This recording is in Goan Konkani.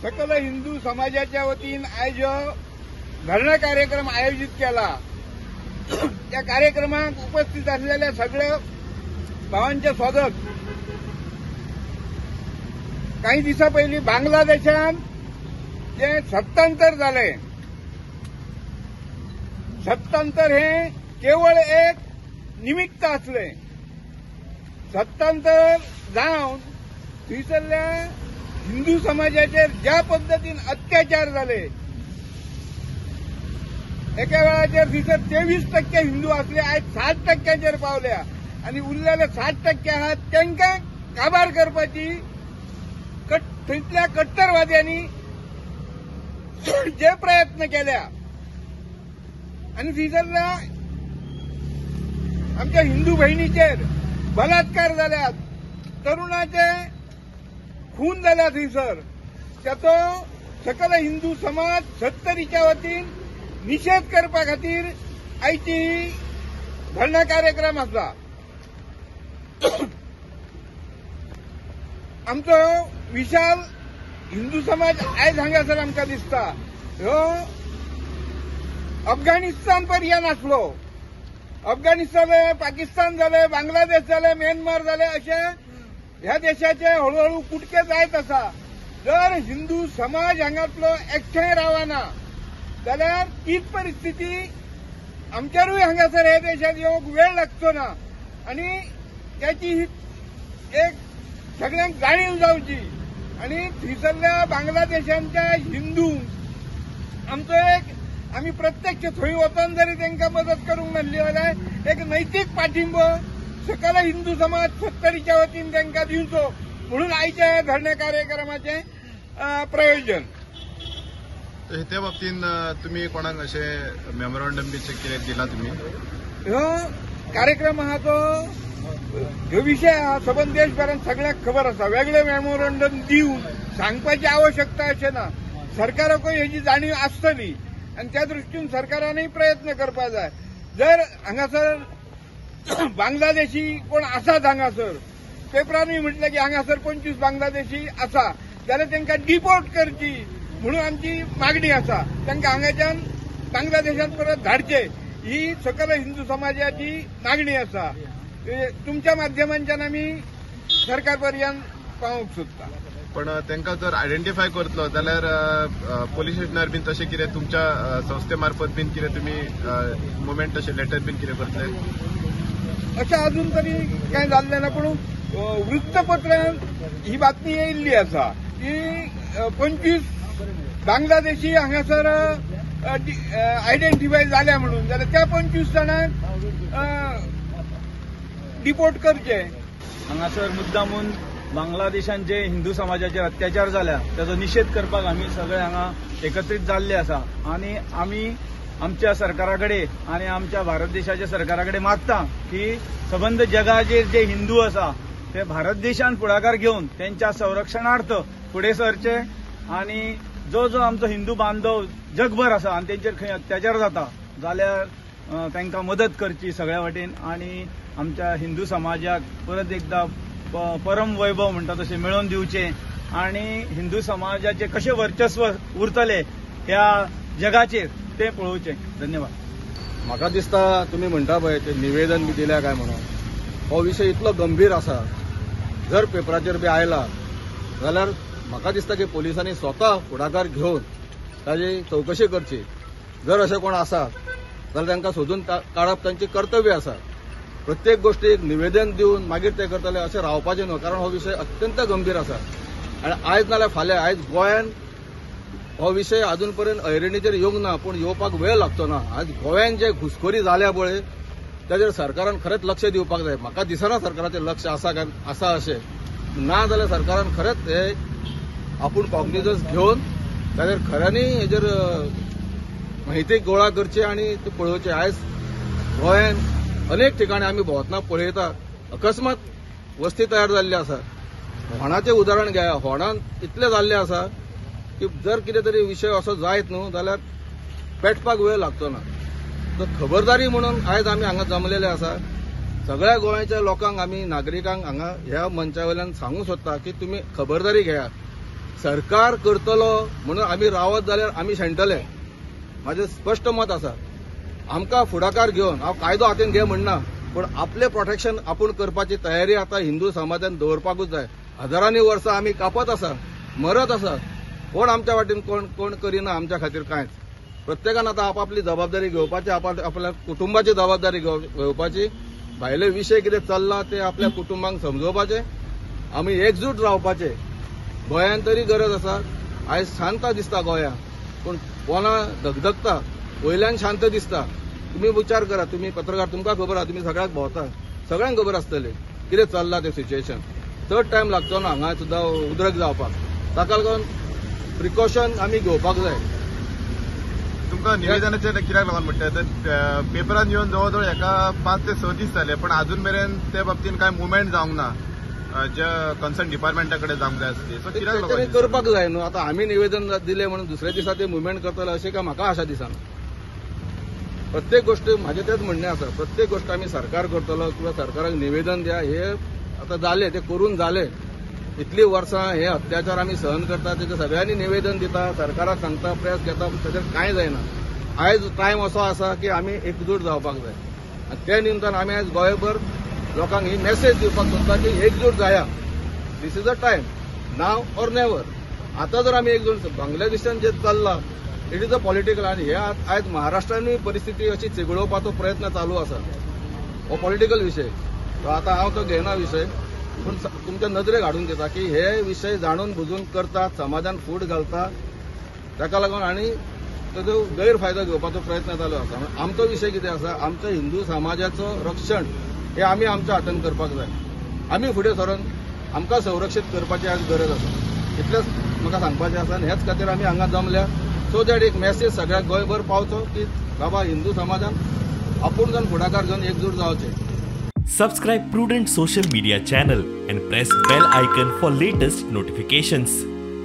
सकल हिंदू समाजाच्या वतीन आयज धरणा कार्यक्रम आयोजित केला। त्या कार्यक्रमाक उपस्थित असलेल्या सगळ्या भावांचे स्वागत। काही दिवसां पयलीं बांगलादेशान जे सत्तांतर जालें, सत्तांतर हे केवळ एक निमित्त आसलें। सत्तांतर जावन थंयसरल्या हिंदू समाजाचेर ज्या पद्दतीन अत्याचार जाले, एका वेळाचेर थंयसर 23% हिंदू आसले, आयज 7% पावल्या आनी उरलेले 7% आहात तांकां काबार करपाची थंयतल्या कट्टरवाद्यांनी जे प्रयत्न केल्या आनी थंयसरल्या आमच्या हिंदू भयणीचेर बलात्कार जाल्यात, तरुणाचे खून जाल्या थंयसर, ताचो सकल हिंदू समाज सत्तरीच्या वतीन निशेध करपा खातीर आयची धरणा कार्यक्रम आसा। आमचो विशाल हिंदू समाज आयज हांगासर आमकां दिसता ह्यो अफगाणिस्तान पर्यंत आसलो। अफगाणिस्तान जालें, पाकिस्तान जालें, बांगलादेश जालें, म्यानमार जालें, अशे ह्या देशाचे हळूहळू कुटके जायत आसा। जर हिंदू समाज हांगातलो एकठांय रावना जाल्यार तीच परिस्थिती आमच्यारूय हांगासर ह्या देशांत येवंक वेळ लागचो ना आनी त्याची एक सगळ्यांक जाणीव जावची आनी थंयसरल्या बांगलादेशांच्या हिंदू आमचो एक आमी प्रत्यक्ष थंय वचून जरी तांकां मदत करूंक नासली जाल्यार एक नैतीक पाठिंबो सकल हिंदू समाज सत्तरीच्या वतीन तांकां दिवचो म्हणून आयच्या धरणे कार्यक्रमाचें प्रयोजन। त्या बाबतीन तुमी कोणाक अशें मेमोरंडम बी कितें दिला तुमी? ह्यो कार्यक्रम आहा तो ह्यो विशय आहा सबंद देशभरान सगळ्यांक खबर आसा। वेगळे मेमोरंडम दिवन सांगपाची आवश्यकता अशें ना, सरकाराकूय हेजी जाणीव आसतली आनी त्या दृश्टीन सरकारानूय प्रयत्न करपाक जाय। जर हांगासर बांगलादेशी कोण आसात, हांगासर पेपरानूय म्हटलें की हांगासर 25 बांगलादेशी आसा जाल्यार तांकां डिपोर्ट करची म्हणून आमची मागणी आसा। तांकां हांगाच्यान बांगलादेशांत परत धाडचे ही सकल हिंदू समाजाची मागणी आसा। तुमच्या माध्यमांच्यान आमी सरकार पर्यंत पावोवंक सोदता। पण तांकां जर आयडेंटिफाय करतलो जाल्यार पोलीस स्टेशनार बीन तशें कितें तुमच्या संस्थे मार्फत बीन कितें तुमी मुवमेंट तशें लेटर बीन कितें करतले? अशें अजून तरी कांय जाल्लें ना, पूण वृत्तपत्रान ही बातमी येयल्ली आसा की 25 बांगलादेशी हांगासर आयडेंटिफाय जाल्या म्हणून, जाल्यार त्या 25 जाणांक डिपोर्ट करचे। हांगासर मुद्दामून बांगलादेशान जे हिंदू समाजाचेर अत्याचार जाल्या ताचो निशेध करपाक आमी सगळे हांगा एकत्रीत जाल्ले आसा आनी आमी आमच्या सरकारा कडेन आनी आमच्या भारत देशाच्या सरकारा कडेन मागता की सबंद जगाचेर जे हिंदू आसा ते भारत देशान फुडाकार घेवन तेंच्या संरक्षणार्थ फुडें सरचे आनी जो जो आमचो हिंदू बांधव जगभर आसा आनी तेंचेर खंय अत्याचार जाता जाल्यार तांकां मदत करची सगळ्या वाटेन आनी आमच्या हिंदू समाजाक परत एकदा परम वैभव म्हणटा तशें मेळोवन दिवचें आनी हिंदू समाजाचें कशें वर्चस्व उरतलें ह्या जगाचेर तें पळोवचें। धन्यवाद। म्हाका दिसता तुमी म्हणटा पळय ते निवेदन बी दिल्या काय म्हणून, हो विशय इतलो गंभीर आसा, जर पेपराचेर बी आयला जाल्यार म्हाका दिसता की पोलिसांनी स्वता फुडाकार घेवन ताजी चवकशी करची। जर अशें कोण आसा जाल्यार तांकां सोदून काडप तांचें कर्तव्य आसा। प्रत्येक गोष्टीक निवेदन दिवन मागीर ते करतले अशें रावपाचें न्हू, कारण हो विशय अत्यंत गंभीर आसा आनी आयज नाल्यार फाल्यां आयज गोंयान हो विशय अजून पर्यंत ऐरणीचेर येवंक ना, पूण येवपाक वेळ लागचो ना। आज गोंयान जे घुसखोरी जाल्या पळय ताजेर सरकारान खरेंच लक्ष दिवपाक जाय। म्हाका दिसना सरकाराचें लक्ष आसा काय आसा अशें ना जाल्यार सरकारान खरेंच हे आपूण कॉग्निजन्स घेवन ताजेर खऱ्यांनी हेजेर माहिती गोळा करची आनी ते पळोवचें। आयज गोंयान अनेक ठिकाणी आमी भोंवतना पळयता अकस्मात वस्ती तयार जाल्ली आसा। होणाचें उदाहरण घेया, होणान इतलें जाल्लें आसा की जर कितें तरी विशय असो जायत न्हू जाल्यार पेटपाक वेळ लागचो ना। तर खबरदारी म्हणून आयज आमी हांगा जमलेले आसा। सगळ्या गोंयच्या लोकांक आमी नागरिकांक हांगा ह्या मंचा वयल्यान सांगूंक सोदता की तुमी खबरदारी घेयात। सरकार करतलो म्हणून आमी रावत जाल्यार आमी शेणटले. म्हाजें स्पश्ट मत आसा, आमकां फुडाकार घेवन, हांव कायदो हातीन घे म्हणना, पूण आपलें प्रोटेक्शन आपूण करपाची तयारी आतां हिंदू समाजान दवरपाकूच जाय. हजारांनी वर्सां आमी कापत आसा, मरत आसा, कोण आमच्या वाटेन कोण कोण करिना आमच्या खातीर कांयच. प्रत्येकान आतां आपापली जबाबदारी घेवपाची, आपल्या कुटुंबाची जबाबदारी घेवपाची, भायले विशय कितें चल्ला ते आपल्या कुटुंबांक समजोवपाचे, आमी एकजूट रावपाचे. गोंयांत तरी गरज आसा. आयज शांत दिसता गोंया, पूण पोना धगधगता, वयल्यान शांत दिसता. तुमी विचार करा, तुमी पत्रकार, तुमकां खबर आसा, तुमी सगळ्याक भोंवता, सगळ्यांक खबर आसतली कितें चल्लां तें सिच्युएशन. चड टायम लागचो ना हांगा सुद्दां उदरग जावपाक, ताका लागून प्रिकॉशन आमी घेवपाक जाय. तुमकां निवेदनाचेर कित्याक लागून म्हणटा तर पेपरान येवन जवळ जवळ एका 5 ते 6 दीस जाले, पण अजून मेरेन ते बाबतीन कांय मुवमेंट जावंक ना ज्या कन्सर्न डिपार्टमेंटा कडेन जावंक जाय आसली. सो कित्याक लागून करपाक जाय न्हू. आतां आमी निवेदन दिलें म्हणून दुसऱ्या दिसा ते मुवमेंट करतले अशें काय म्हाका आशा दिसना. प्रत्येक गोष्ट म्हाजें तेंच म्हणणें आसा, प्रत्येक गोष्ट आमी सरकार करतलो किंवा सरकाराक निवेदन दिया, हे आतां जालें, तें करून जालें. इतलीं वर्सां हे अत्याचार आमी सहन करता, तेजें सगळ्यांनी निवेदन दिता, सरकाराक सांगता, प्रेस घेता, पूण ताचेर कांय जायना. आयज टायम असो आसा की आमी एकजूट जावपाक जाय आनी ते निमतान आमी आयज गोंयभर लोकांक ही मेसेज दिवपाक सोदता की एकजूट जाया. This is a time, now or never. आतां जर आमी एकजूट, बांगलादेशान जें चल्लां it is a political, आनी हे आयज महाराष्ट्रानूय परिस्थिती अशी चिगळोवपाचो प्रयत्न चालू आसा. हो पॉलिटिकल विशय, तो आतां हांव तो घेयना विशय, पूण तुमच्या नदरेक हाडून दिता की हे विशय जाणून बुजून करतात, समाजान फूट घालता, ताका लागून आनी ताजो गैरफायदो घेवपाचो प्रयत्न चालू आसा. आमचो विशय कितें आसा, आमच्या हिंदू समाजाचो रक्षण हे आमी आमच्या हातान करपाक जाय. आमी फुडें सरून आमकां संरक्षीत करपाची आज गरज आसा, इतलेंच म्हाका सांगपाचें आसा. आनी हेच खातीर आमी हांगा जमल्या, सो that एक मेसेज सगळ्या गोंयभर पावचो की बाबा हिंदू समाजान आपूण जावन फुडाकार घेवन एकजूट जावचें. Subscribe Prudent social media channel and press bell icon for latest notifications.